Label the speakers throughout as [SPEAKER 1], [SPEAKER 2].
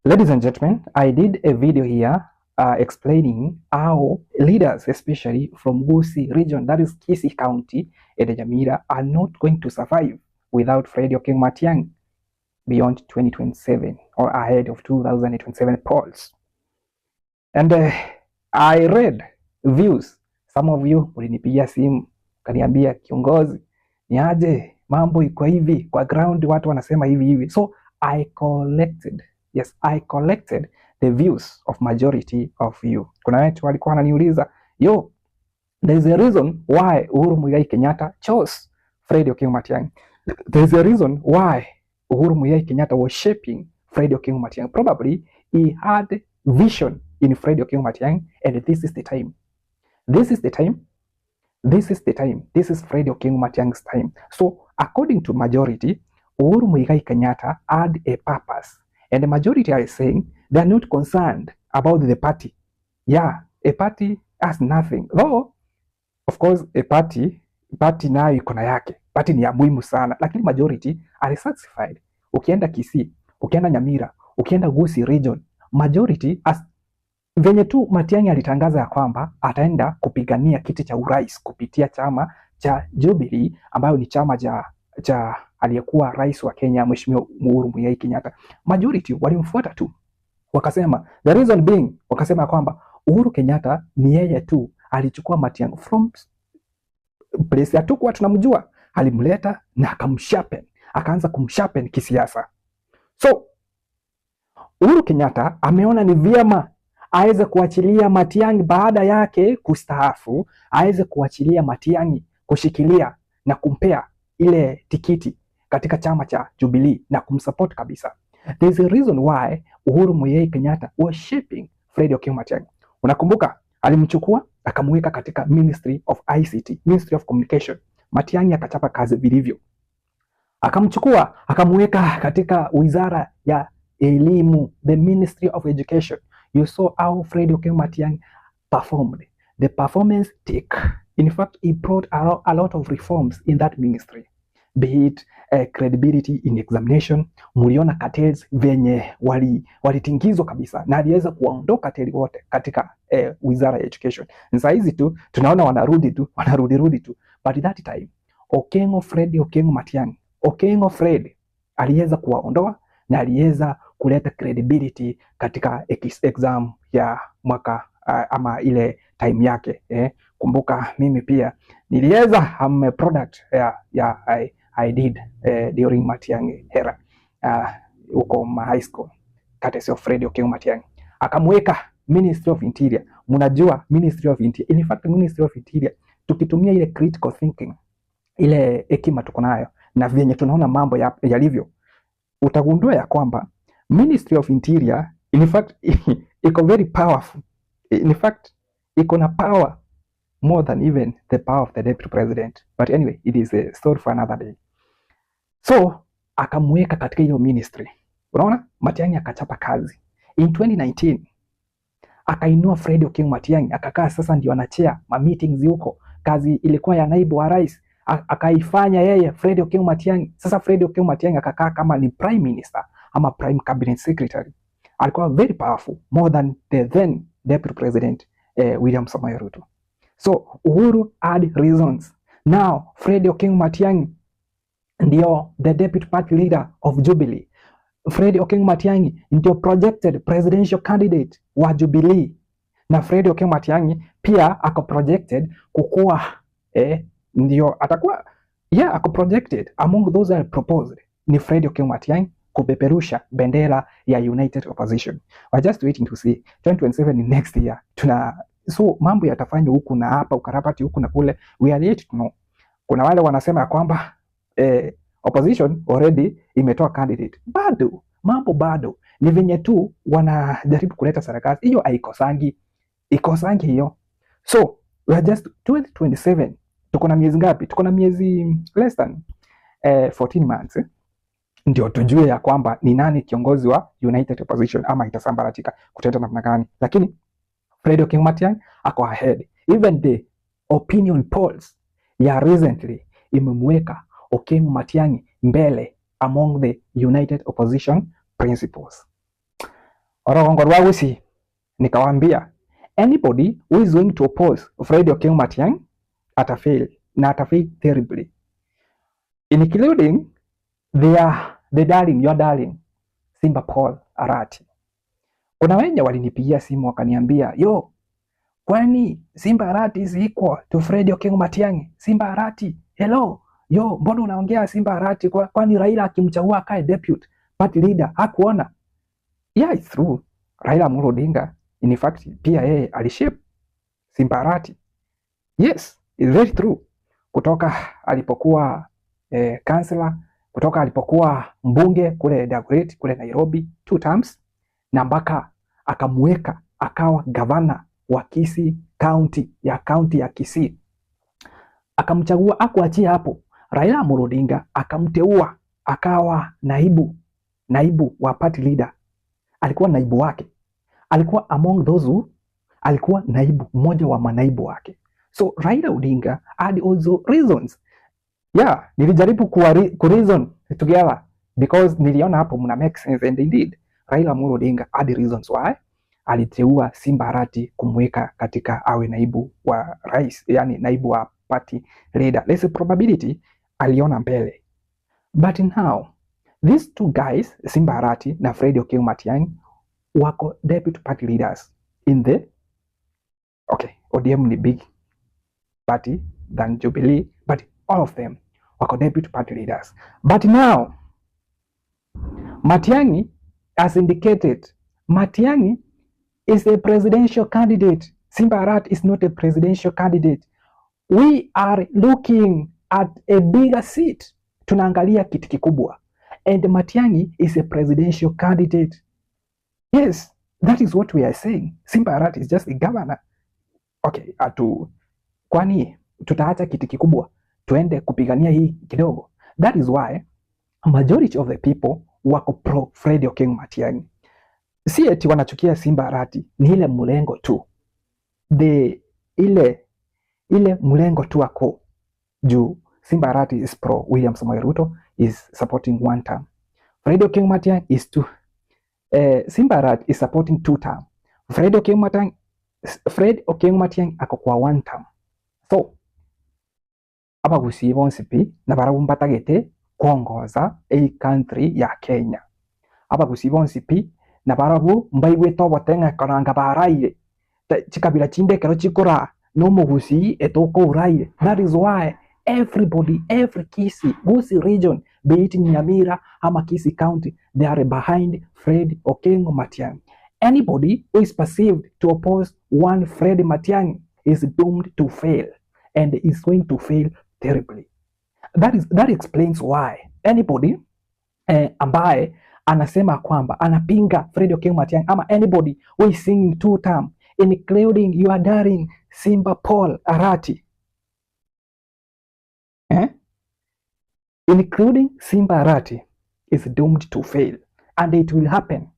[SPEAKER 1] Ladies and gentlemen, I did a video here explaining how leaders, especially from Gusii region, that is Kisii County and Nyamira, are not going to survive without Fred Okengo Matiang'i beyond 2027 or ahead of 2027 polls. And I read views. Some of you ulinipigia simu kaniambia, "Kiongozi, ni aje, mambo iko hivi kwa ground, watu wanasema hivi hivi." So I collected, yes, I collected the views of majority of you. Kuna watu walikuwa wananiuliza, "Yo, there is a reason why Uhuru Muigai Kenyatta chose Fred Okengo Matiang'i. There is a reason why Uhuru Muigai Kenyatta was shaping Fred Okengo Matiang'i. Probably he had vision in Fred Okengo Matiang'i, and this is the time. This is the time. This is the time. This is Fred Okengo Matiang'i's time." So according to majority, Uhuru Muigai Kenyatta had a purpose. And the majority are saying they are not concerned about the party. Yeah, a party has nothing. Though, of course, a party, party nayo iko na yake. Party ni ya muhimu sana, lakini majority are satisfied. Ukienda Kisii, ukienda Nyamira, ukienda Gusii region, majority as venye tu Matiang'i alitangaza ya kwamba ataenda kupigania kiti cha urais kupitia chama cha Jubilee ambayo ni chama cha aliyekuwa rais wa Kenya, Mheshimiwa Uhuru Muigai Kenyatta. Majority walimfuata tu, wakasema, the reason being, wakasema kwamba Uhuru Kenyatta ni yeye tu alichukua Matiang'i from place hatukuwa tunamjua, alimleta na akamsharpen, akaanza kumsharpen kisiasa. So Uhuru Kenyatta ameona ni vyema aweze kuachilia Matiang'i baada yake kustaafu, aweze kuachilia Matiang'i kushikilia na kumpea ile tikiti katika chama cha Jubilee na kumsupport kabisa. There's a reason why Uhuru Muigai Kenyatta was shaping Fred Okengo Matiang'i. Unakumbuka alimchukua akamweka katika Ministry of ICT, Ministry of Communication. Matiang'i akachapa kazi vilivyo. Akamchukua akamweka katika wizara ya elimu, the Ministry of Education. You saw how Fred Okengo Matiang'i performed. The performance tick. In fact, he brought a lot of reforms in that ministry, be it credibility in examination. Muliona cartels venye walitingizwa kabisa, na aliweza kuwaondoa cartel wote katika wizara ya education. Saa hizi tu tunaona wanarudi tu, wanarudi rudi tu, but that time Okengo Fred Okengo Matiang'i, Okengo Fred aliweza kuwaondoa na aliweza kuleta credibility katika exam ya mwaka ama ile time yake, eh. Kumbuka mimi pia niliweza, I'm a product ya I did during Matiang'i era huko ma high school, courtesy of Fred Okengo Matiang'i. Akamweka Ministry of Interior. Mnajua Ministry of Interior, in fact Ministry of Interior, tukitumia ile critical thinking, ile hekima tuko nayo na vyenye tunaona mambo yalivyo, utagundua ya kwamba Ministry of Interior in fact iko very powerful. In fact iko na power more than even the power of the deputy president. But anyway, it is a story for another day. So akamweka katika hiyo ministry. Unaona, Matiang'i akachapa kazi. In 2019 akainua Fred Okengo Matiang'i akakaa sasa ndio anachair ma meetings huko. Kazi ilikuwa ya naibu wa rais akaifanya yeye Fred Okengo Matiang'i. Sasa Fred Okengo Matiang'i akakaa kama ni prime minister ama prime cabinet secretary. Alikuwa very powerful more than the then deputy president, William Samoei Ruto. So Uhuru had reasons. Now Fred Okengo Matiang'i ndio the deputy party leader of Jubilee. Fred Okengo Matiang'i ndio projected presidential candidate wa Jubilee, na Fred Okengo Matiang'i pia ako projected kukua, ndio atakuwa, yeah, ako projected among those that are proposed ni Fred Okengo Matiang'i kupeperusha bendera ya United Opposition. We're just waiting to see 2027 ni next year. Tuna so mambo yatafanywa huku na hapa, ukarabati huku na kule, we are yet to know. Kuna wale wanasema ya kwamba opposition already imetoa candidate. Bado mambo bado ni venye tu wanajaribu kuleta serikali hiyo, haikosangi ikosangi hiyo. So we are just 2027, tuko na miezi ngapi? Tuko na miezi less than 14 months, eh? Ndio tujue ya kwamba ni nani kiongozi wa United Opposition ama itasambaratika kutenda namna gani, lakini Fred Okengo Matiang'i ako ahead. Even the opinion polls ya recently imemweka Okengo Matiang'i mbele among the United Opposition principals. Orogongo rwa Gusii, nikawaambia anybody who is going to oppose Fred Okengo Matiang'i atafail, na atafail terribly, including the darling, your darling Simba Paul Arati. Kuna wenye walinipigia simu wakaniambia, yo, kwani Simba Arati is equal to Fred Okengo Matiang'i? Simba Arati, hello, yo, mbona unaongea Simba Arati? Kwani Raila akimchagua akae deputy party leader hakuona? Yeah, it's true. Raila Amolo Odinga in fact pia yeye alishape Simba Arati. Yes, it's very true. Kutoka alipokuwa councillor, kutoka alipokuwa mbunge kule Dagoretti kule Nairobi 2 terms, na mpaka akamweka akawa gavana wa Kisii County, ya county ya Kisii. Akamchagua, akuachia hapo. Raila Amolo Odinga akamteua akawa naibu wa party leader. Alikuwa naibu wake. Alikuwa among those who alikuwa naibu, mmoja wa manaibu wake. So Raila Odinga had also reasons. Yeah, nilijaribu ku reason together because niliona hapo mna make sense, and indeed Raila Amolo Odinga had reasons why aliteua Simba Arati kumweka katika awe naibu wa rais, yani naibu wa party leader. There's a probability aliona mbele. But now these two guys, Simba Arati na Fred Okengo Matiang'i, wako deputy party leaders in the, okay, ODM ni big party than Jubilee, but all of them wako deputy party leaders. But now Matiang'i has indicated Matiang'i is a presidential candidate. Simba Arati is not a presidential candidate. We are looking at a bigger seat. Tunaangalia kiti kikubwa. And Matiang'i is a presidential candidate. Yes, that is what we are saying. Simba Arati is just a governor. Okay, atu kwani tutaacha kiti kikubwa tuende kupigania hii kidogo? That is why majority of the people wako pro Fred Okengo Matiang'i. Si eti wanachukia Simba Arati, ni ile mlengo tu. The ile mlengo tu wako juu. Simba Arati is pro William Samoei Ruto, is supporting one term. Fred Okengo Matiang'i is two. Simba Arati is supporting 2 term. Fred Okengo Matiang'i ako kwa 1 term. So Abagusii bonsi pi na barabwo mbatagete kuongoza a country ya Kenya. Abagusii bonsi pi na barabwo mbaigwete oboteng'a koranga baraire chikabila chinde ekero chikora no omogusii etoka oraire. That is why everybody, every Kisii, Gusii region, be it Nyamira ama Kisii County, they are behind Fred Okengo Matiang'i. Anybody who is perceived to oppose one Fred Matiang'i is doomed to fail, and is going to fail terribly. That explains why anybody ambaye anasema kwamba anapinga Fred Okengo Matiang'i, ama anybody who is singing 2 term, including your darling Simba Paul Arati, including Simba Arati, is doomed to fail, and it will happen.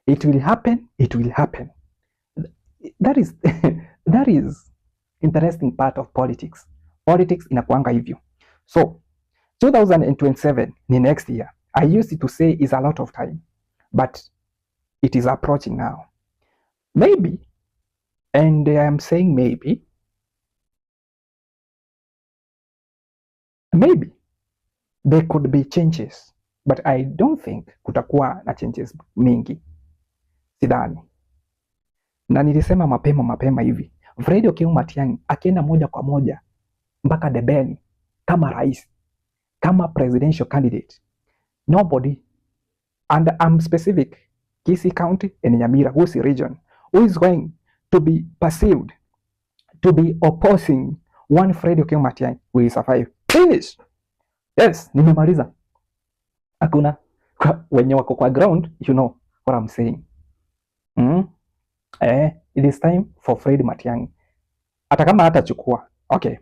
[SPEAKER 1] It will happen. It will happen. That is interesting part of politics. Politics inakuanga hivyo. So 2027 ni next year. I used to say is a lot of time, but it is approaching now. Maybe, and I am saying maybe, maybe there could be changes, but I don't think kutakuwa na changes mingi. Sidhani. Na nilisema mapema mapema hivi, Fred Okengo Matiang'i akienda moja kwa moja mpaka debeni kama rais, kama presidential candidate, nobody, and I'm specific, Kisii County and Nyamira, Gusii region, who is going to be perceived to be opposing one Fred Okengo Matiang'i will survive. Finish. Yes, nimemaliza. Hakuna wenye wako kwa ground, you know what I'm saying. It is time for Fred Matiang'i. Hata kama hatachukua. Okay.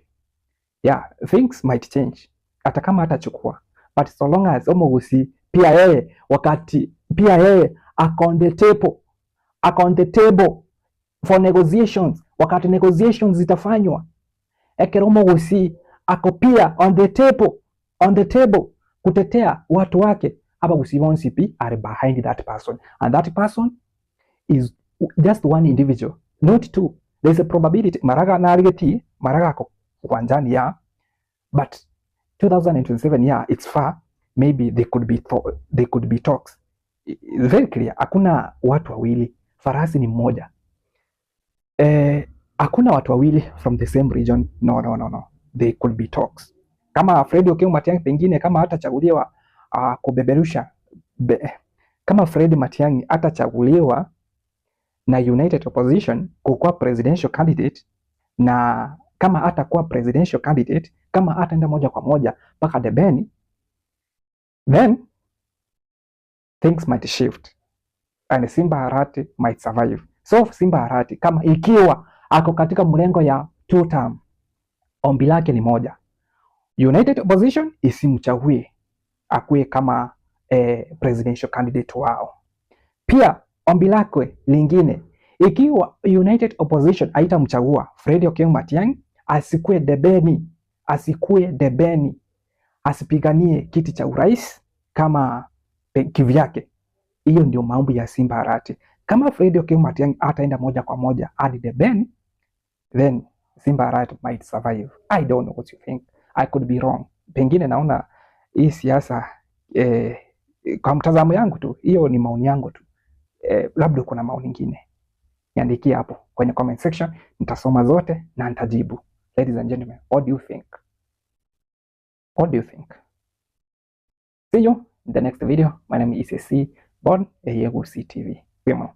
[SPEAKER 1] Yeah, things might change. Hata kama hatachukua. But so long as Omogusi pia yeye wakati pia yeye ako on the table, ako on the table for negotiations, wakati negotiations zitafanywa, ekero Omogusi ako pia on the table, on the table kutetea watu wake. Abagusi bonsi pi are behind that person, and that person is just one individual, not two. There's a probability Maraga na Arigeti, Maraga ako uwanjani, yeah, but 2027, yeah, it's far. Maybe there could be talks. It's very clear. Hakuna watu wawili, farasi ni mmoja. Hakuna watu wawili from the same region. No, no, no, no. There could be talks. Kama Fred Okengo Matiang'i pengine kama hatachaguliwa kubeberusha kama Fred Matiang'i hatachaguliwa na United Opposition kukuwa presidential candidate, na kama hatakuwa presidential candidate, kama hataenda moja kwa moja mpaka debeni, then things might shift and Simba Arati might survive. So Simba Arati kama ikiwa ako katika mlengo ya two term, ombi lake ni moja, United Opposition isimchague akuwe kama presidential candidate wao. Pia ombi lake lingine, ikiwa United Opposition haitamchagua Fred Okengo Matiang'i, asikue debeni, asikue debeni, asipiganie kiti cha urais kama kivyake. Hiyo ndio mambo ya Simba Arati. Kama Fred Okengo Matiang'i ataenda moja kwa moja hadi debeni, then Simba Arati might survive. I don't know what you think. I could be wrong. Pengine naona hii siasa kwa mtazamo yangu tu, hiyo ni maoni yangu tu. Labda kuna maoni mengine, niandikie hapo kwenye comment section, nitasoma zote na nitajibu. Ladies and gentlemen, what do you think? What do you think? See you in the next video. My name is ECC Bon, Eyegusi TV. Wemo.